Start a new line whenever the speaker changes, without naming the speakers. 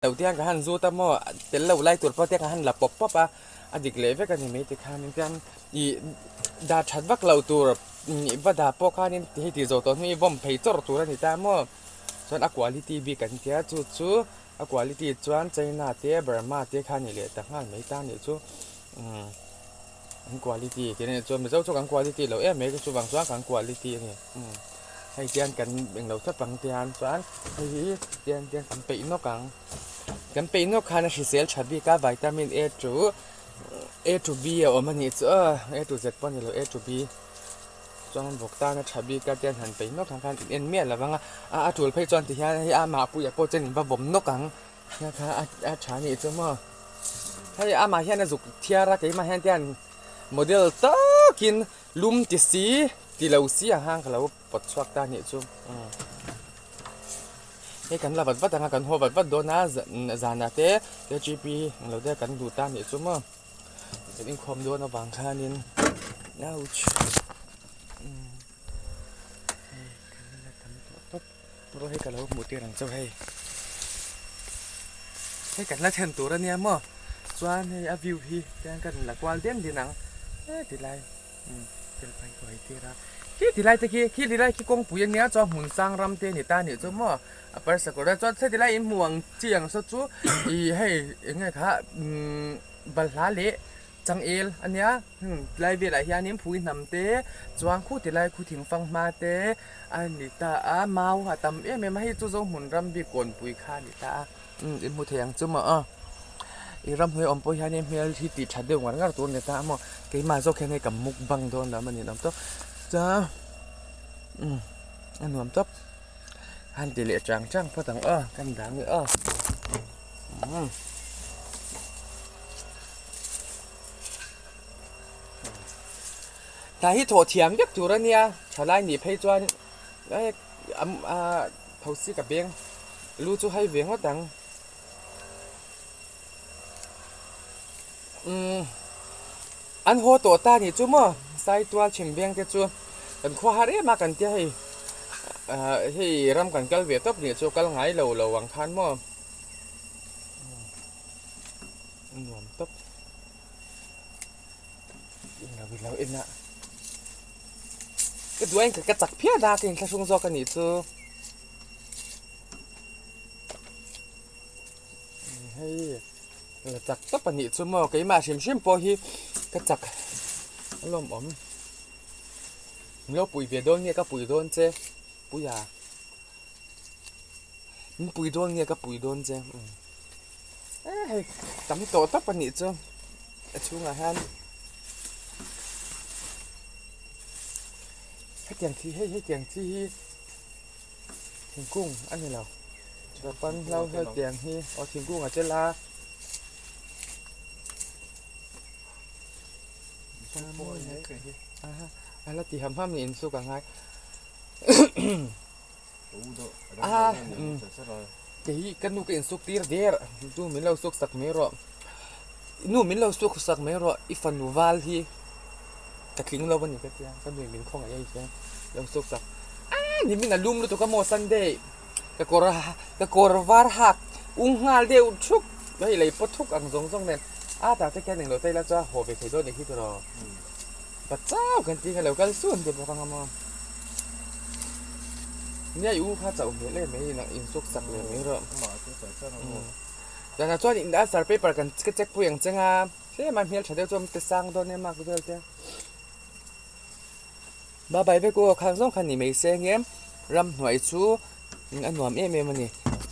Lo te hian ka han zut a maw tel lo lai tur pawh te ka han la pawp pawp a, a dik leh vek a ni mai tikhanin chuan ih dah that vak loh tur va dah pawh khanin hei tih zawh tawh hnu hi vawm phei chawrh tur a ni ta maw chuan a quality bik an tia chu chu a quality chuan China te Burma te kha a ni leh ta nghal mai ta nih chu umm an quality tih a nih chuan Mizo chu kan quality loh em mai chuvang chuan kan quality a ni umm hei hian kan englo thlap ang tiang chuan hei hi tiang tiang kan peih nawk ang kan peih nawk khan a hrisel tha bik a vitamin A to A to B a awm a nih chu aw A to Z pawh a ni lo A to B chuan vawk tan a tha bik a tiang han peih nawk ang khan in en miah lo vang a a tul phei chuan tihian hei amah puia pawh chuan in va vawm nawk ang. Hna kha a tha nih chu maw hei amah hian a zuk thiar a keimah hian te hian model takin lum ti si ti lo si ang hang ka lo pawt chhuak ta nih chu hei kan la vat vat ang a kan haw vat vat dawn a zanah te kgp ang lo te kan duh ta nih chu maw kan inkhawm dawn avang khanin ouch hei kan la tam tawh tawp. Rawh hi ka lo hmuh tir ang chauh hei. Hei kan la thlen tur ania maw chuan hei a view hi tiang kan la kual den din ang he ti lai umm thil phei ka hawi tir a khi ti lai te khi khi ti lai khi kawngpui ania chuan hmun sang ram te a ni ta anih chu maw a parsa kawr a chuan heti lai in hmuh ang chi ang saw chu ih hei eng nge kha umm balhla leh Changel a nia, hmm tilai velah hianin phui hnam te chuan khu tilai khu thingfang hma te a ni ta a, mau a tam em em a, hei chu Zohmun ram bik kawnpui kha a ni ta a, umm in hmu thei ang chu maw aw, i ramhnuai awm pawh hianin hmel hi tih that deuh ngar ngar tur a ni ta a maw, keimah zawk hian hei ka mukbang dawn lo a ni awm tawp, chuan umm a nuam tawp, han ti leh chang chang phawt ang aw, kan dang leh aw, umm. Hna hi thawh thiam vek tur a nia, thalai nih phei chuan thosi ka beng lu chu hai ve ngawt ang. Umm an haw tawh ta nih chu maw Saitual chhim veng te chu kan khua har em a kan tia hei hei ram kan kal ve tawp nih chu kal ngai lo lo ang khan maw. Nuam tawp in lo ilo en a ka duh a ka chak phian a ka inthlahrung zawk a nih chu hei la chak tawp a nih chu maw keimah hrim hrim pawh hi ka chak a lawmawm min lo pui ve dawn nge ka pui dawn che puia. Min pui dawn nge ka pui dawn che eh hei tam tawh tawp a nih chu a chhungah hian hetiang chi hei hetiang chi hi thingkung a ni lo chuan hlo hetiang hi aw thingkung a tel a. A la ti ham ham niin chu ka ngai. A kei ka nu ka insuk tir der nu min lo suk sak mai rawh nu min lo suk sak mai rawh i fanu val hi ka tling lo a ni ka tia ka nu in min khawngaih a hian lo suk sak a ni min a lum lutuk a maw sunday ka kawr ka kawr var hak ung nghal deuh thuk hei lei pawt thuk ang zawng zawng nen a tah te khian englo te ila chuan haw ve thei dawn nih hi tiraw. Pachau kan tih kha lo kal sun te bawk anga maw. Nia i u kha chauh hmel em mai in insuk sak leh mai rawh. Zanah chuan in answer paper kan ka check pui ang cheng a, tlem a hmel tha deuh chuan te sang dawn em a ka vel te. Ba bai vek u aw khang zawng kha ni mai se nge ramhnuai chu a nuam em em a ni.